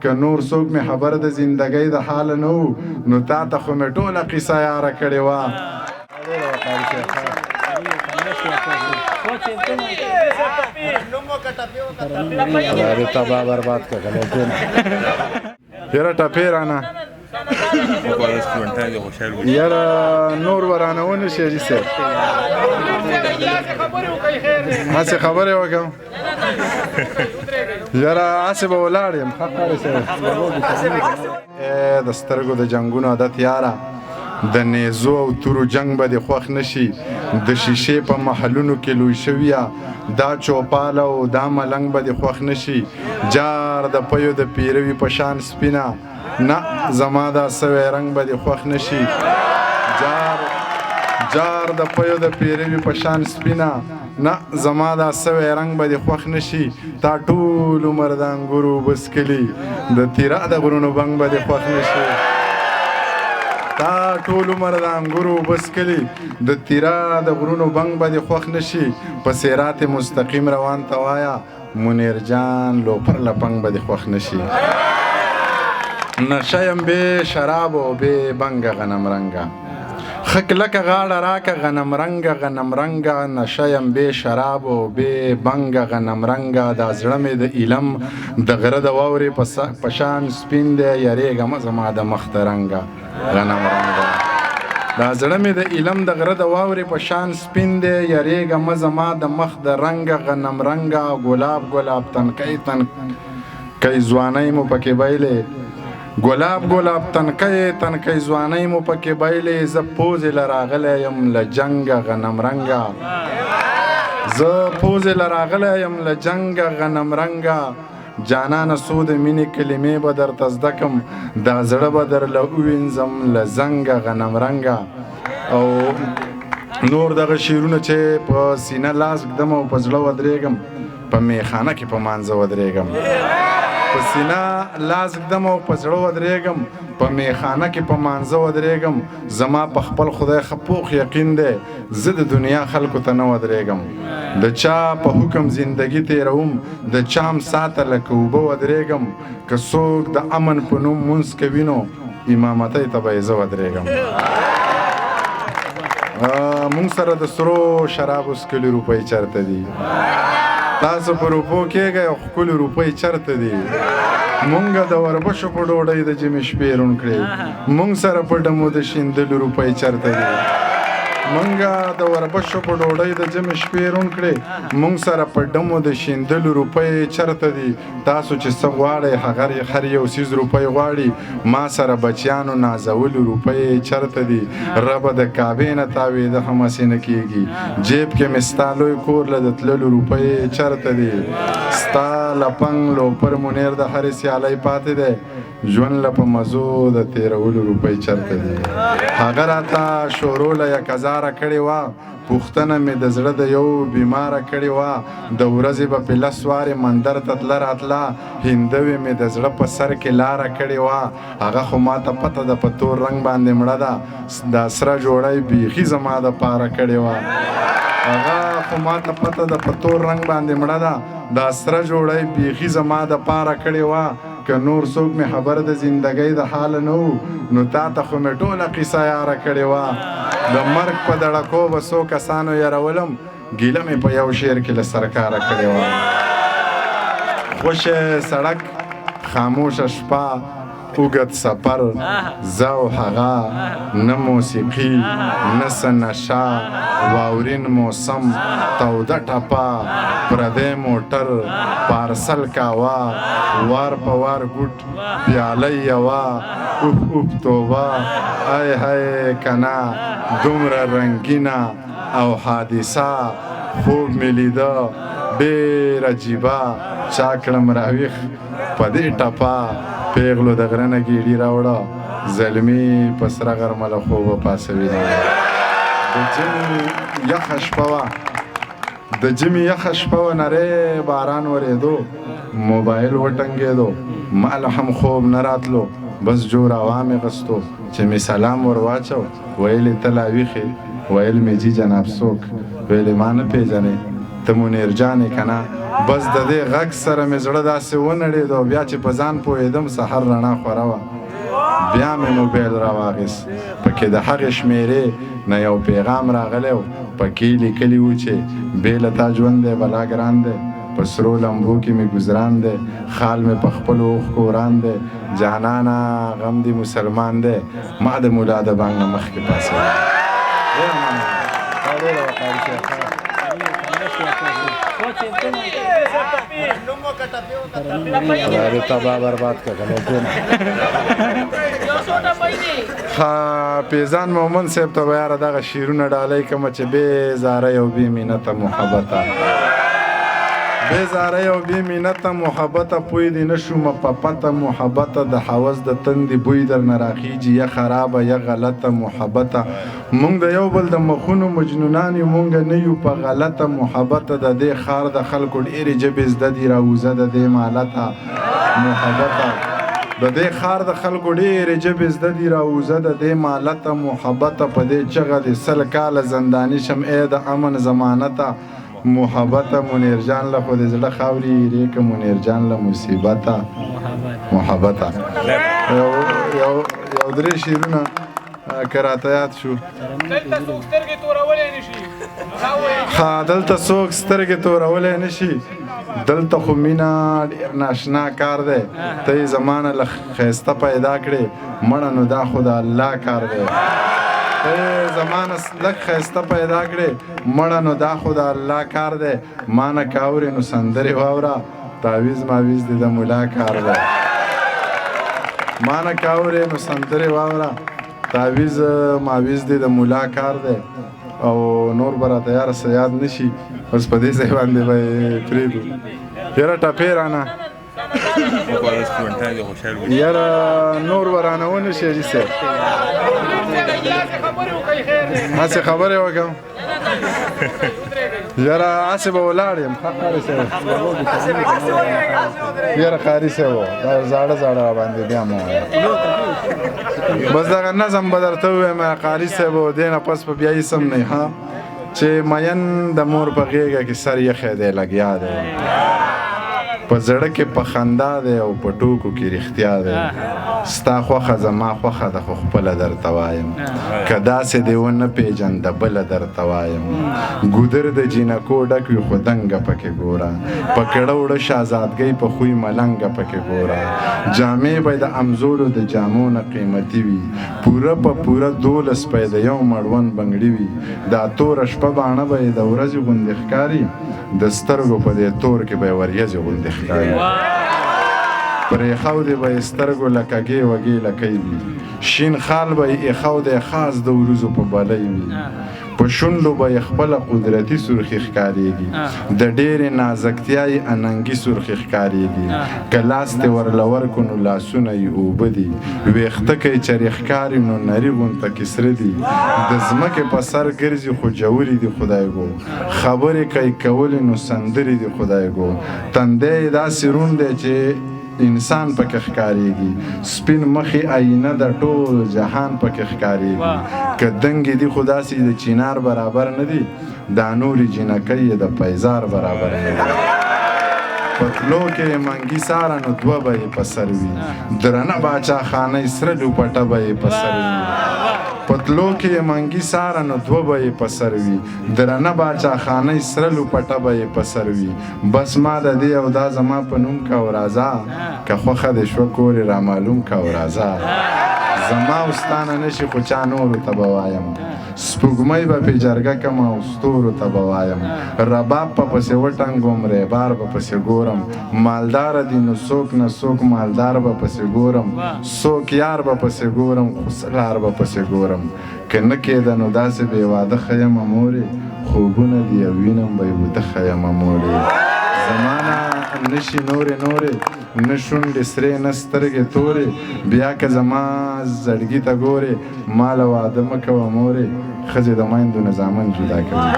که نور څوک مې خبر د زندګۍ د حاله نه وو، نو تا ته خو مې ټوله قیصه یاره کړې وه. تباه برباد کړه یاره ټپې رانه یاره نور ورانه ونه شي حاجي صاحب، هسې خبرې وکړم یاره، هسې به ولاړ یم. ښه قاري صاحب، د سترګو د جنګونو عادت یاره، د نیزو او تورو جنګ به دې خوښ نشي. د شیشې په محلونو کې لوی شویه، دا چوپاله او دا ملنګ به دې خوښ نشي. جار د پیو د پیروي په شان سپینه، نه زما دا سوی رنګ به دې خوښ نشي. جار جار د پیو د پیروي په شان سپینه، نه زما دا سوی رنګ به دې خوښ نشي. تا ټول عمر د انګورو اوبه څښلي، د تیرا د غرونو بنګ به دې خوښ نشي. تا ټول عمر د انګورو اوبه څښلي، د تیرا د غرونو بنګ به دې خوښ نشي. په صراط مستقیم روان ته وایا منیر جان، لوپر لپنګ به دې خوښ نشي. نشه یم بې شراب او بې بنګه غنم رنګه، ښه کلکه غاړه راکه غنم رنګه غنم رنګه. نشه یم بې شراب او بې بنګه غنم رنګه، دا زړه مې د علم د غره د واورې په شان سپین دی، یریږه مه زما د مخ د رنګه غنم رنګه. دا زړه مې د علم د غره د واورې په شان سپین دی، یریږه مه زما د مخ د رنګه غنم رنګه. ګلاب ګلاب تنکۍ تنکۍ ځوانۍ مو پکې بایلې، ګلاب ګلاب تنکۍ تنکۍ ځوانۍ مو پکې بایلې. زه پوزې له راغلی یم له جنګه غنم رنګه، زه پوزې له راغلی یم له جنګه غنم رنګه. جانانه څو د مینې کلمې به درته زده کم، دا زړه به درله ووینځم له زنګه غنم رنګه. او نور دغه شعرونه چې په سینه لاس ږدم او په زړه ودرېږم، په میخانه کې په مانځه ودرېږم. په سینه لاس ږدم او په زړه ودرېږم، په میخانه کې په مانځه ودرېږم. زما په خپل خدای ښه پوخ یقین دی، زه د دنیا خلکو ته نه ودرېږم. د چا په حکم زندگی تېروم، د چام ساته لکه اوبه ودرېږم. که څوک د امن په نوم مونځ کوي، نو امامتۍ ته به یې زه ودرېږم. مونږ سره د سرو شرابو څکلي روپۍ چرته دي؟ تاسو په روپو کېږئ او ښکلي روپۍ چرته دي؟ مونږ د وربشو په ډوډۍ د جمعې شپې روڼ کړې، مونږ سره په ډمو د شیندلو روپۍ چرته دي؟ مونږ د وربشو په ډوډۍ د جمعې شپې روڼ کړې، مونږ سره په ډمو د شیندلو روپۍ چرته دي؟ تاسو چې څه غواړئ هغه هر یو څیز روپۍ غواړي، ما سره بچیانو نازولو روپۍ چرته دي؟ ربه د کعبې نه تاوېده هم هسې نه کېږي، جیب کې مې ستا لوی کور له د تللو روپۍ چرته دي؟ ستا لپنګ لوپر منیر د هرې سیالۍ پاتې دی، ژوند له په مزو د تېرولو روپۍ چرته دي؟ هغه راته شورو له یک هزاره کړې وه، پوښتنه مې د زړه د یو بیماره کړې وه. د ورځې به په لس وارې مندر ته تله راتله، هندوې مې د زړه په سر کې لاره کړې وه. هغه خو ماته پته ده په تور رنګ باندې مړه ده، دا سره جوړه یې بیخي زما د پاره کړې وه. هغه خو ماته پته ده په تور رنګ باندې مړه ده، دا سره جوړه یې بیخي زما د پاره کړې وه. که نور څوک مې خبر د زندګۍ د حاله نه وو، نو تا ته خو مې ټوله قیصه یاره کړې وه. د مرګ په دړکو به څو کسانو یرولم، ګیله مې په یو شعر کې له سرکاره کړې وه. خوشې سړک، خاموشه شپه، اوږد سفر، زه او هغه، نه موسیقي نه څه نشه، واورین موسم، توده ټپه، پردی موټر، پارسل کاوه، وار په وار ګوټ، پیاله یوه، اوف اوف توبه، ای های کنا، دومره رنګینه او حادثه، خوب مې لیده ډېر عجیبه، چا کړم راویښ په دې ټپه. پیغلو د غره نه ګیډي راوړه، زلمي په سره غرمه له خوبه پاڅوي. د ژمي یخه شپه وه، د ژمي یخه شپه وه، نری باران ورېدو، موبایل وټنګېدو، ما له هم خوب نه راتلو، بس جوړ عوام غستو چې مې سلام ور واچو. ویلې ته لا ویښې؟ ویل مې جی جناب څوک؟ ویلې ما نه پیژنې؟ ته منیر جان یې که نه؟ بس د دې غږ سره مې زړه داسې ونړېد او بیا چې په ځان پوهېدم سحر رڼا خوره وه. بیا مې موبایل راواخیست، پکې د هغې شمېرې نه یو پیغام راغلی و، پکې لیکلي وو چې بې له تا ژوند دی بلا ګران دی، په سرو لمبو کې مې ګذران دی، خال مې په خپلو اوښکو وران دی، جانانه غم دې مسلمان دی، ما د مولا د بانګ نه مخکې پاڅېدم. ډېره مننه. تباه برباد کړه. ښه، پیزان مومن صاحب ته به یاره دغه شعرونه ډالۍ کوم چې بې زارۍ او بې مینته محبته، بې زارۍ او بې مینته محبته، پوی دې نه شومه په پته محبته، د حوض د تندې بوی درنه راخیږي، یا خرابه یا غلطه محبته. مونږ د یو بل د مخونو مجنونان یو، مونږ نه یو په غلطه محبته. د دې ښار د خلکو ډېرې ژبې زده دي، راوځه د دې مالته محبته. د دې ښار د خلکو ډېرې ژبې زده دي، راوځه د دې مالته محبته. په دې چغه دې 100 کاله زنداني شم ای د امن ضمانته محبته. منیر جان له خو دې زړه خاورې ایرې که منیر جان له مصیبته محبته. یو یو یو درې شعرونه که راته یاد شو. دلته څوک سترګې تورولی نه شي. ښه، دلته څوک سترګې تورولی نه شي، دلته خو مینه ډېر ناشنا کار دی، ته یې زمانه له ښایسته پیدا کړې مړه نو دا خو د الله کار دی. ته یې زمانه لږ ښایسته پیدا کړې مړه نو دا خو د الله کار دی، ما نه که اورې نو سندرې واوره، تعویذ ماویز دې د مولا کار دی. ما نه که اورې نو سندرې واوره، تعویذ ماویز دې د مولا کار دی. او نور به راته یاره څه یاد نه شي، بس په دې ځای باندې به یې پرېږدو. یاره ټپې رانه، یاره نور به رانه ونه شي. حاجي صاحب هسې خبرې وکړم، یاره هسې به ولاړ یم. ښه قاري صاحب، یاره قاري صاحب دا زاړه زاړه را باندې بیا مه وایه. بس دغه نظم به درته ووایم قاري صاحب، دې نه پس به بیا هېڅ هم نه. ها، چې مین د مور په غېږه کې سر یخی دی لګیا دی، په زړه کې په خندا دی او په ټوکو کې رښتیا دی. ستا خوښه زما خوښه ده خو خپله درته وایم، که داسې دې ونه پېژنده بله درته وایم. ګودر د جینکو ډک وي خو دنګه پکې ګوره، په کړه وړه شهزادګۍ په خوی ملنګه پکې ګوره. جامې به د امزولو د جامو نه قیمتي وي، پوره په پوره 12 به یې د یو مړوند بنګړي وي. دا توره شپه باڼه به یې د ورځې غوندې ښکاري، د سترګو په دې تور کې به یې وریځې غوندې ښکاري. پرې ښودې به یې سترګو له کږې وږې لکۍ وي، شین خال به یې ایښودی خاص د وروځو په بلۍ وي. په شونډو به یې خپله قدرتي سرخي ښکارېږي، د ډېرې نازکتیا یې اننګي سرخي ښکارېږي. که لاس دې ورله ورکړو نو لاسونه یې اوبه دي، ویښته که یې چرې ښکاري نو نري غونته کې سره دي. د ځمکې په سر ګرځي خو جوړې دي خدایګو، خبرې که یې کولې نو سندرې دي خدایګو. تندی یې داسې روڼ دی چې انسان پکې ښکارېږي، سپین مخې آینه د ټول جهان پکې ښکارېږي. که دنګې دي خو داسې د چینار برابر نه دي، دا نورې جینکۍ یې د پیزار برابر نه دي. په تلو کې یې منګي ساره نو دوه به یې په سر وي، درنه باچا خانۍ سره لوپټه به یې په سر وي. په تلو کې یې منګي ساره نو دوه به یې په سر وي، درنه باچا خانۍ سره لوپټه به یې په سر وي. بس ما د دې او دا زما په نوم کا او راځه، که خوښه دې شوه کور یې رامعلوم کا او راځه. زما او ستا نه نه شي خو چا نورو ته به وایم، سپوږمۍ به پې جرګه کم او ستورو ته به وایم. رباب په پسې وټنګوم ریبار به پسې ګورم، مالداره دي نو څوک نه څوک مالدار به پسې ګورم، څوک یار به پسې ګورم خو څه لار به پسې ګورم. که نه کېده نو داسې بې واده ښه یمه مورې، خوبونه دي او وینم به یې وده ښه یمه مورې. زما نه نه شي نورې نورې، نه شونډې سرې نه سترګې تورې، بیا که زما زړګي ته ګورې ما له واده مه کوه مورې، ښځې د میندو نه زامن جدا کوي.